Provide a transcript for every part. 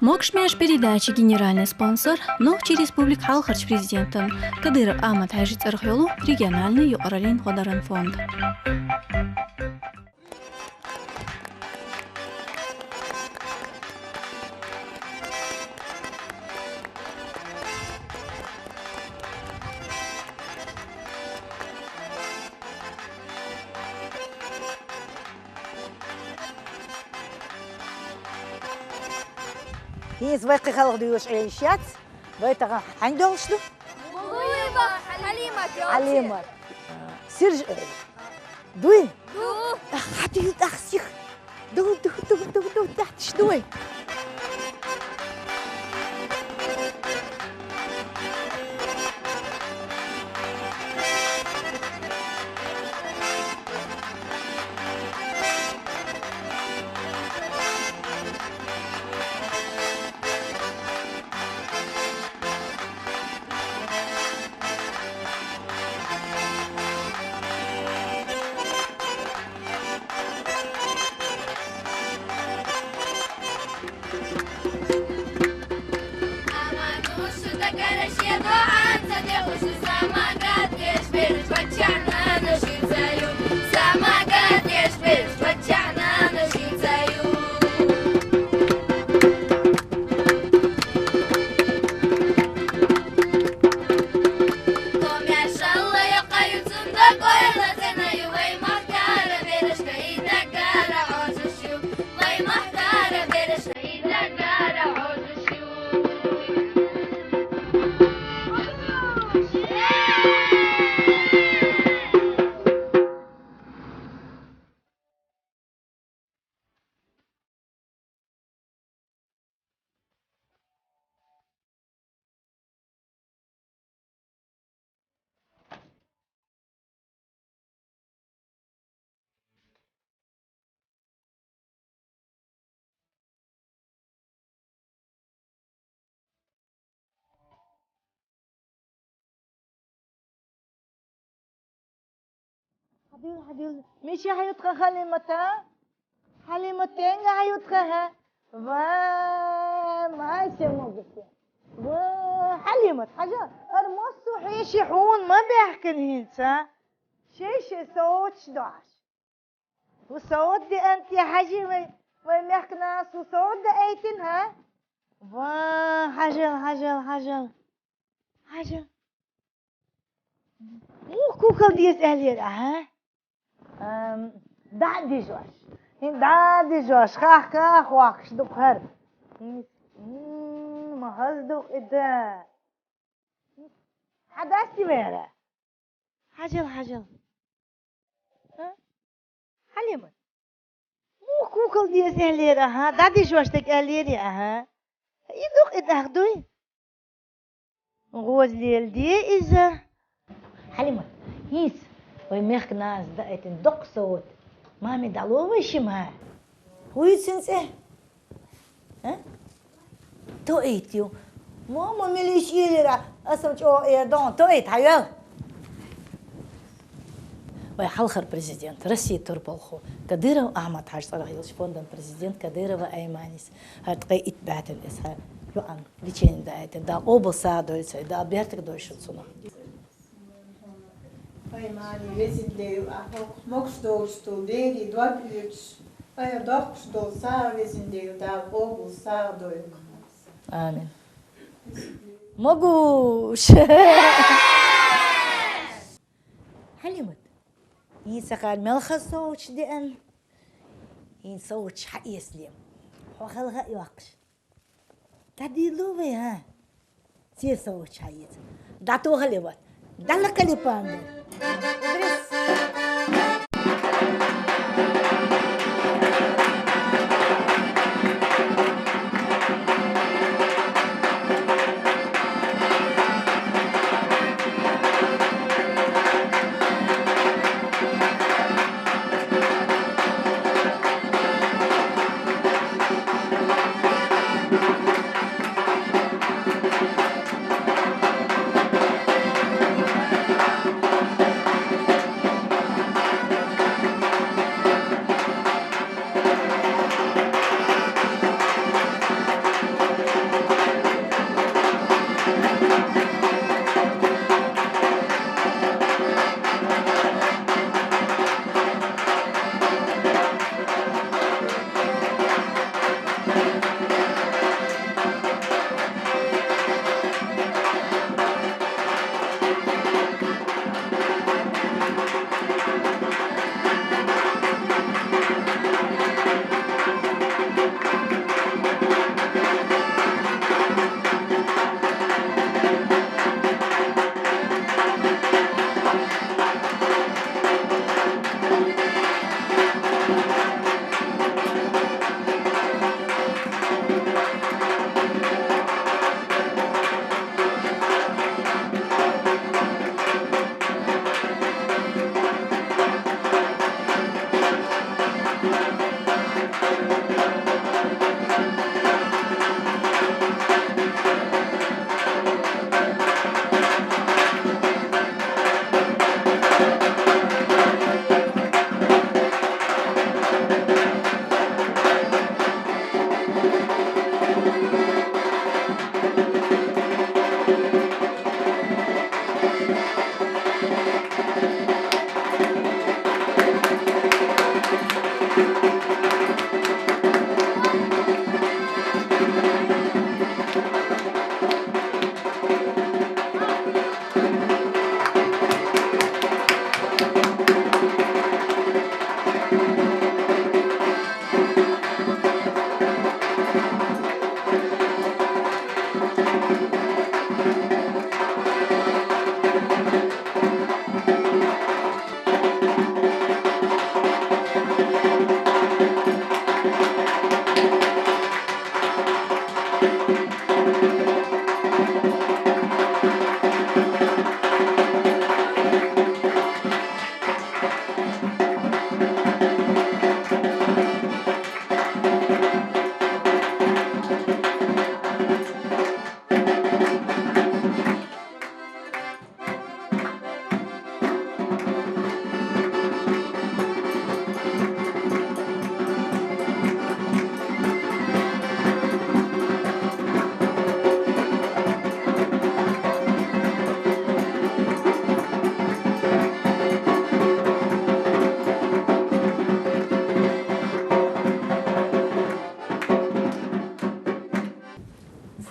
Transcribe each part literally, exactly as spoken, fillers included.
Могуш-маьрша передачан генеральный спонсор — Нохчийн Республикан хьалхарча президентан Кадыров Ахьмад-Хьаьжин цӀерагӀа йолу региональный юкъараллин гӀодаран фонд. ХӀинца вай кхин хьалха дуьйлуш Ӏелаш яц. Вай тахана хьаьнга долуш ду? Булуева Хьалимат йолчу. Хьалимат. Сирж-, дуй? Ду. Хьан дуй тӀаккха сих? Ду, ду, ду, ду, ду, тӀаьхьа дуй. Хьадил, хьадил. Мича хьаюьту тхан Хьалимата? Хьалимат, тенга хьаюьту тхан хьа? Ва, майсе могусе. Ва, Хьалимат, хьажа, ара массо хьеший хьуна ма баьхкина хӀинца. Шай-шай совгӀаташ до Ӏаш. Ву совгӀат деана те, хьажий вай, вай мехкан нанас ву совгӀат даийтина, хьа? Ва, хьажал, хьажал, хьажал. Хьажал. Муха кукал деза аьллера ахьа? Ам, дӀа а дижош. ХӀинца дӀа а дижош, хах-хах воккхуш ду-кх хӀара. М, ма хаза ду-кх и да. Хьан дасти вера? Хьажал, хьажал. А? Хьалимат. Муха кукал деза аьллера ахьа? ДӀадижош дерг аьллера ахьа? И ду-кх и тӀаккха, дуй? ГӀоза леладе иза. Хьалимат, хӀинца вай мехкан нанас даийтина доккха совгӀат. Маме, дӀало вай шимма. ХӀун ю цуьнан цӀе? А? Тоит ю. Мама, мила иштта элира, аса-м чӀогӀа эр ду, тоит, хьайоьлла. Вай хьалхара президент, Россин турпалхо, Кадыров Ахьмад-Хьаьжин цӀарах йолчу фондан президент Кадырова Айманис. ХӀара ткъе итт бӀе тенге иза, хӀара йоӀана лечени даийтина. Дала къобал сагӀа дойла цуьнан, Дала бертиг дойла шуна цунах. Аймани, везин Дела, ахь хӀокху могуш долуш долу леррина дог оьцуш, айхьа доккхуш долу сагӀа, везин Дела, Дала къобал сагӀа дойла. Амин. Могуш! Хьалимат, хӀинца хӀара мел хаза совгӀаташ деана, хӀинца совгӀаташ хьаэцале, хьо хелха а йоккхуш. ДӀадийла вай, хӀа? Церан совгӀаташ хьаэца. ДӀатоха ле вай. Далла калипан.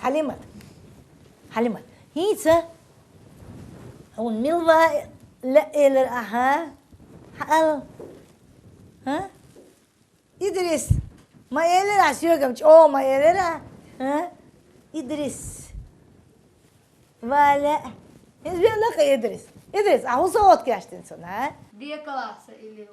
ХӀалимат. ХӀалимат. ХӀинца. Хьуна мила ва лаьа элира ахьа? Хьаала. ХӀа? Идрис. Ма элира ахьа соьгам, чӀогӀа ма элира. ХӀа? Идрис. Ва лаьа. ХӀинца веана кхы Идрис. Идрис, ахьа хӀун совгӀат кечдина цунна, хӀа? Декалахь са илли.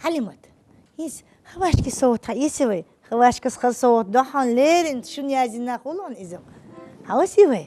ХӀалимат, хӀинца хӀавашкин совгӀат хьаэций вай? ХӀавашкас хала совгӀат дохьал лерина шуна яздина хӀуллан иза. Хьаэций вай?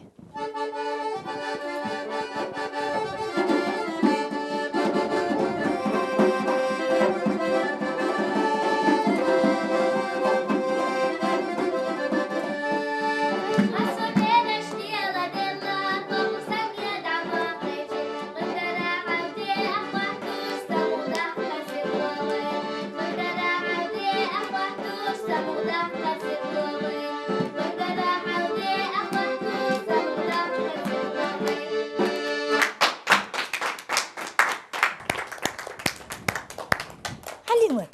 ХӀалимат,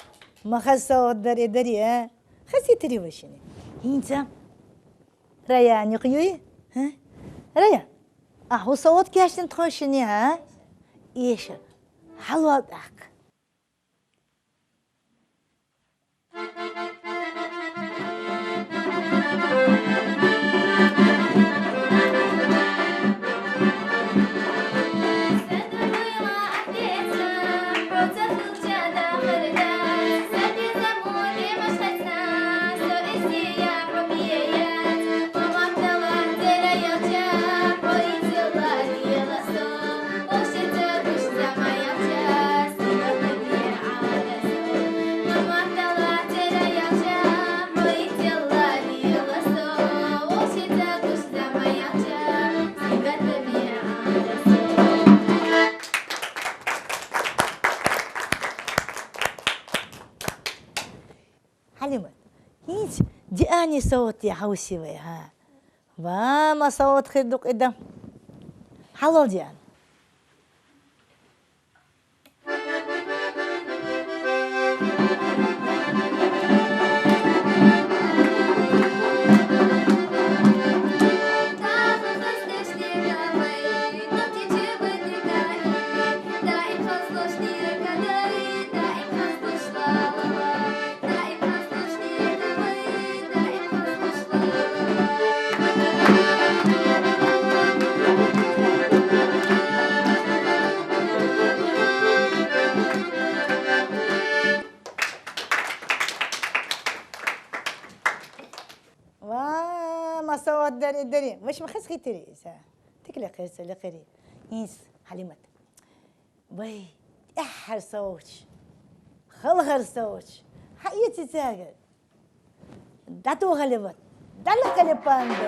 ма хала совгӀат дара, э, дарий, а? Хазийтарий вай шуна? ХӀинца Раян юкъе юй? ХӀа? Раян, ахьа хӀун совгӀат кечдина тхона шуна, хӀа? Эша, хьалол тӀаккха. Ани савгӀат я хьавси вай, гьа. Ва, ма савгӀат хир дукьида. Хьалал диан. Ва, ма савгӀат дари, дари. Муш ма хас хитири иса. Тик лекъир са, лекъири. Инс, Хьалимат. Вай, тӀеххьар совгӀаташ, халхар совгӀаташ. Хьаэци цагар. ДатӀухали ват. ДалахӀали панда.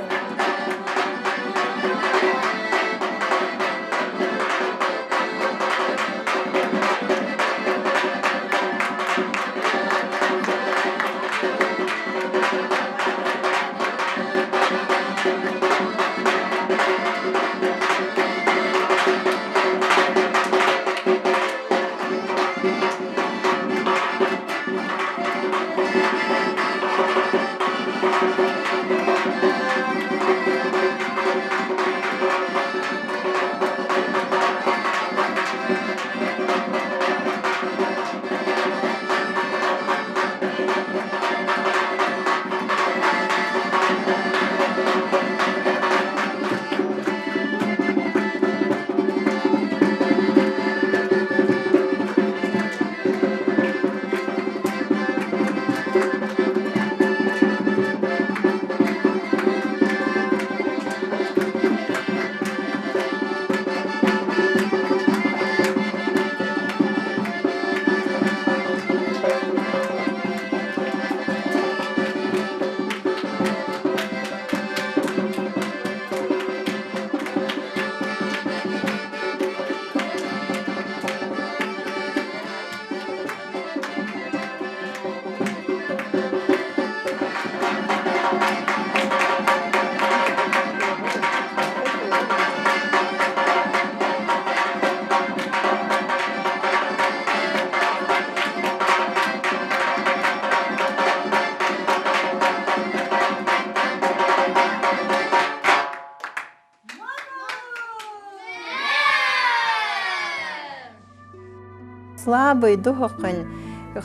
Слабый духахъин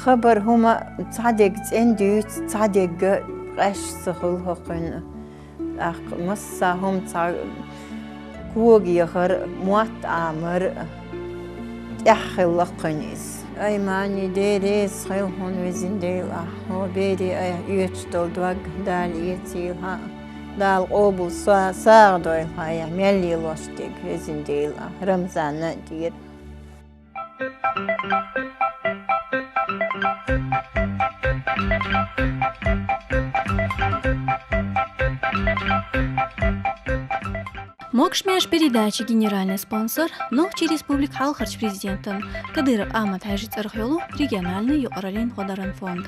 хабар хӀума цхьадег цӀен дуьйцу, цхьадегга къаьшша ца хуьлу хӀокхуьнан. ТӀаккха массо а хӀума цхьа кога яхар, мотт Ӏамар тӀехь хилла кхуьнан иза. Ай, Мани, Дела реза хуьлда хьуна, везан Дела, ахь хьо бере айхьа оьцуш долу дог Дала эцийла хьан. Дала къобал са-, сагӀа дойла хьан, мел лелош дерг, везан Дела, Рамзанна а тӀера. Могуш-маьрша передачи генеральный спонсор Нохчийн Республикан хьалхарчу президентан Кадыров Ахьмад-Хьаьжин цӀарах йолу региональный юкъараллин гӀодаран фонд.